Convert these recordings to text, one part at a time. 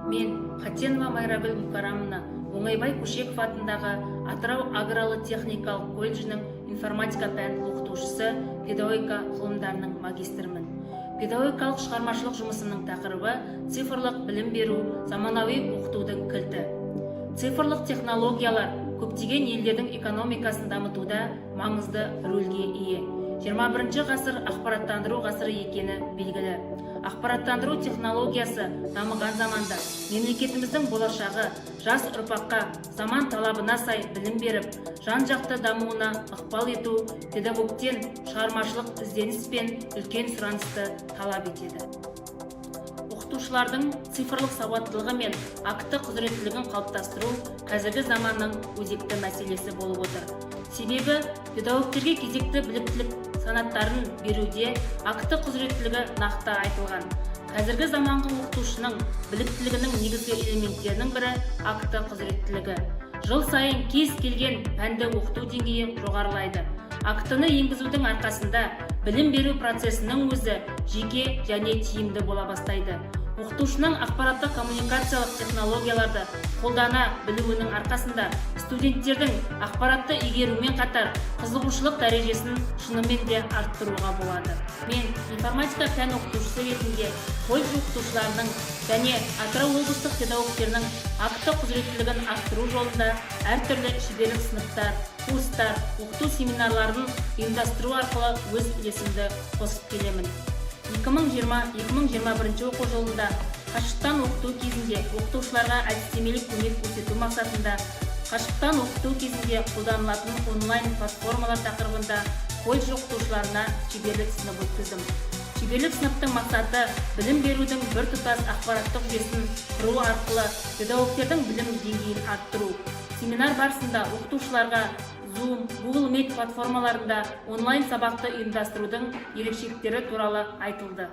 Мен, Хатенова Майрагүл Мұкарамовна, Оңайбай Көшеков атындағы Атырау аграрлы техникалық колледжінің информатика пән оқытушысы, педагогика ғылымдарының магистрімін. Педагогикалық шығармашылық жұмысымның тақырыбы: цифрлық білім беру, заманауи оқытудың кілті. Цифрлық технологиялар көптеген елдердің экономикасын дамытуда маңызды рөлге ие. 21 ғасыр ақпараттандыру ғасыры екені белгілі. Ақпараттандыру технологиясы дамыған заманда мемлекетіміздің болашағы жас ұрпаққа заман талабына сай білім беріп, жан жақты дамуына ықпал ету педагогтен шығармашылық ізденіс пен үлкен сұранысты талап етеді. Оқытушылардың цифрлық сауаттылығы мен акті құзыреттілігін қалыптастыру қазіргі заманның өзекті мәселесі болып отыр. Себебі педагогтерге кезекті біліктілік санаттарын беруде акті құзыреттілігі нақты айтылған. Қазіргі заманғы оқытушының біліктілігінің негізгі элементтерінің бірі – акті құзыреттілігі. Жыл сайын кез келген пәнді оқыту деңгейі жоғарылайды. Актыны енгізудің арқасында білім беру процесінің өзі жеке және тиімді бола бастайды. Оқытушының ақпараттық коммуникациялық технологияларды қолдана білуінің арқасында студенттердің ақпаратты игерумен қатар қызығушылық дәрежесін шынымен де арттыруға болады. Мен информатика пән оқытушысы ретінде колледж оқытушыларының және Атырау облыстық педагогтерінің акті құзыреттілігін арттыру жолында әртүрлі шеберлік сыныптар, курстар, оқыту семинарларын ұйымдастыру арқылы өз үлесімді қосып келемін. 2020-2021 оқу жылында қашықтан оқыту кезінде оқытушыларға әдістемелік көмек көрсету мақсатында «Қашықтан оқыту кезінде қолданылатын онлайн платформалар» тақырыбында колледж оқытушыларына шеберлік сынып өткіздім. Шеберлік сыныптың мақсаты – білім берудің біртұтас ақпараттық жүйесін құру арқылы педагогтердің білім деңгейін арттыру. Семинар барысында оқытушыларға Zoom, Google Meet платформаларында онлайн сабақты ұйымдастырудың ерекшеліктері туралы айтылды.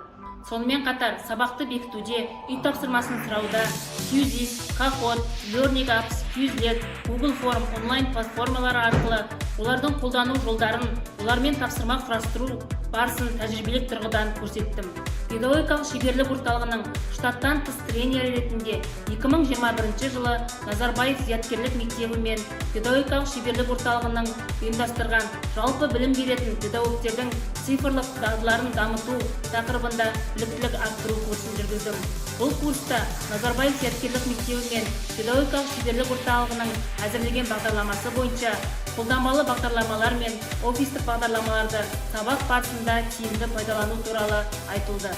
Сонымен қатар сабақты бекітуде, үй тапсырмасын сұрауда Quizizz, Kahoot, Learning Apps, Quizlet, Google Form онлайн платформалары арқылы олардың қолдану жолдарын, олармен тапсырма құрастыру барысын тәжірибелік тұрғыдан көрсеттім. Педагогикалық шеберлік орталығының штаттан тыс тренері ретінде 2021 жылы Назарбаев зияткерлік мектебі мен Педагогикалық шеберлік орталығының ұйымдастырған «Жалпы білім беретін педагогтердің цифрлық дағдыларын дамыту» тақырыбында біліктілік арттыру курсын жүргіздім. Бұл курста Назарбаев зияткерлік мектебі мен Педагогикалық шеберлік орталығының әзірлеген бағдарламасы бойынша қолданбалы бағдарламалар мен офистік бағдарламаларды сабақ барысында тиімді пайдалану туралы айтылды.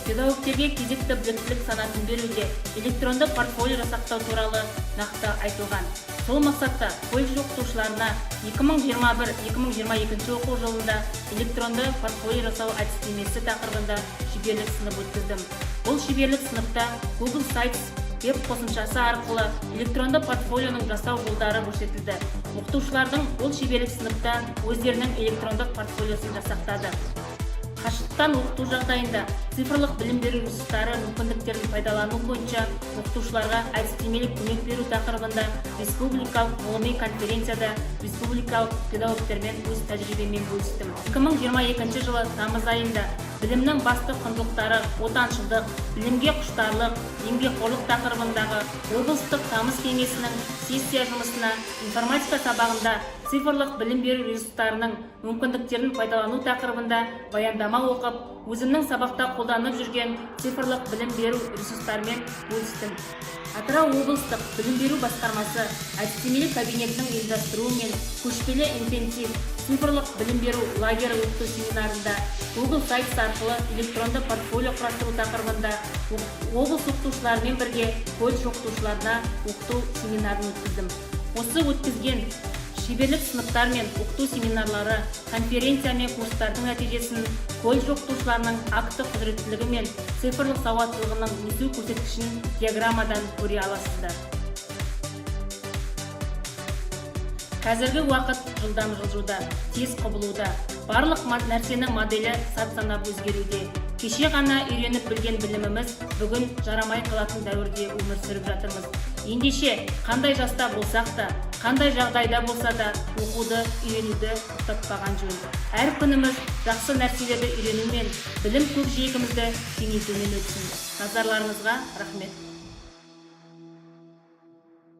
Педагогтерге кезекті біліктілік санатын беруде электронды портфолио жасақтау туралы нақты айтылған. Сол мақсатта колледж оқытушыларына 2021-2022 оқу жылында «Электронды портфолио жасау әдістемесі» тақырыбында шеберлік сынып өткіздім. Бұл шеберлік сыныпта Google Sites веб қосымшасы арқылы электронды портфолионың жасау жолдары көрсетілді. Оқытушылардың бұл шеберлік сыныпта өздерінің электрондық портфолиосын жасақтады. Қашықтан оқыту жағдайында цифрлық білім беру ресурстары мүмкіндіктерін пайдалану бойынша оқытушыларға әдістемелік көмек беру тақырыбында республикалық ғылыми конференцияда республикалық педагогтермен өз тәжірибеммен бөлістім. 2022 жылы тамыз айында «Білімнің басты құндылықтары: отаншылдық, білімге құштарлық, еңбекқорлық» тақырыбындағы облыстық тамыз кеңесінің сессия жұмысына «Информатика сабағында цифрлық білім беру ресурстарының мүмкіндіктерін пайдалану» тақырыбында баяндама оқып, өзімнің сабақта қолданып жүрген цифрлық білім беру ресурстарымен бөлістім. Атырау облыстық білім беру басқармасы әдістемелік кабинетінің ұйымдастыруымен көшпелі интенсив цифрлық білім беру лагері оқыту семинарында Google Sites арқылы электронды портфолио құрастыру тақырыбында облыс оқытушыларымен бірге колледж оқытушыларына оқыту семинарын өткіздім. Осы өткізген шеберлік сыныптар мен оқыту семинарлары, конференция мен курстардың нәтижесін, колледж оқытушыларының акті құзыреттілігі мен цифрлық сауаттылығының өсу көрсеткішін диаграммадан көре аласыздар. Қазіргі уақыт жылдам жылжуда, тез құбылуда. Барлық нәрсенің моделі сат санап өзгеруде. Кеше ғана үйреніп білген біліміміз бүгін жарамай қалатын дәуірде өмір сүріп жатырмыз. Ендеше, қандай жаста болсақ та, қандай жағдайда болса да, оқуды, үйренуді тоқтатпаған жөн. Әр күніміз жақсы нәрселерді үйренумен, білім көкжиегімізді кеңейтумен өтсін. Назарларыңызға рахмет.